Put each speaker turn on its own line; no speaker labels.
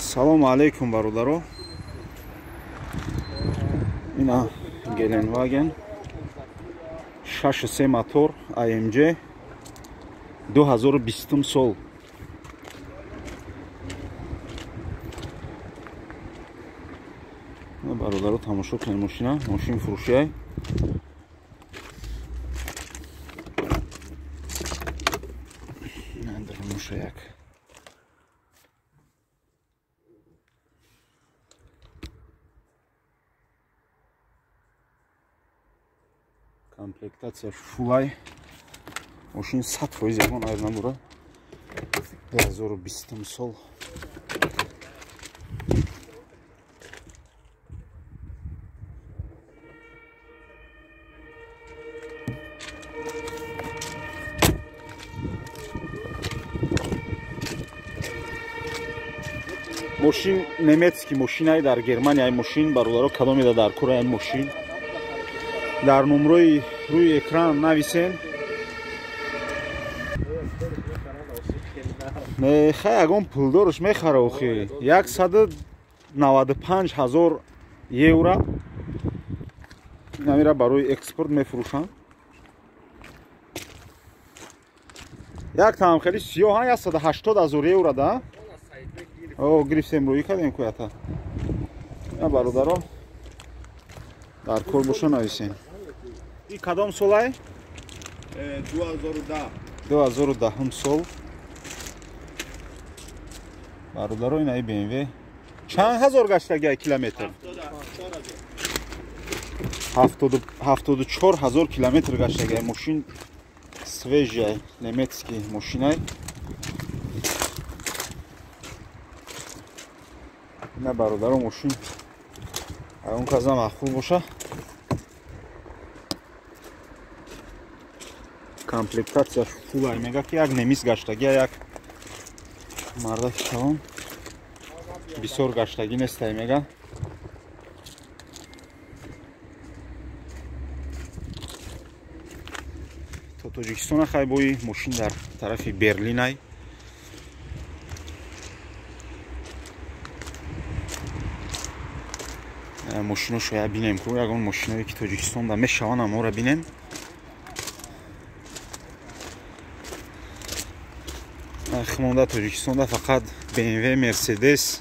Салому алейкум, бародаро. Ина Геленваген 6.3 мотор AMG 2020 сол. Бародаро, тамошо кунед мошина, мошин фурӯшиай. Як комплектация фулай, мошин 100% ягон айб надорад. 2020 сол. Мошин немецкий мошинай, дар Германия мошин, бародаро, кадомеда дар кура мошин дар номрои рӯи экран нависен. Не, хай, ягон пулдорш мехара охи. 195 ҳазор евро намира барои экспорт мефурӯшанд. Як таам хеле сиёҳ, 180 ҳазор евро да. О, гирифтем, рӯӣ кардем куята. Я бародаро, дар кор боша нависем. И кадом солай?
2010.
2010 сол. Бародаро, ина BMW чанд ҳазор гаштагиай километр? 74 ҳазор километр гаштагиай. Мошин свежий, немецкий мошинай. Ина бародаро, мошин он каза махул боша. Комплектация фулай, мега ки як немис гаштагия, як мардаки калон бисёр гаштагӣ нестай мега. То Тоҷикистона хай бои мошин дар тарафи Берлинай. Мошино шояд бинем ку, ягон мошиное ки Тоҷикистонда мешаванд, амора бинем. Химонда Тоҷикистонда фақат BMW, Мерседес,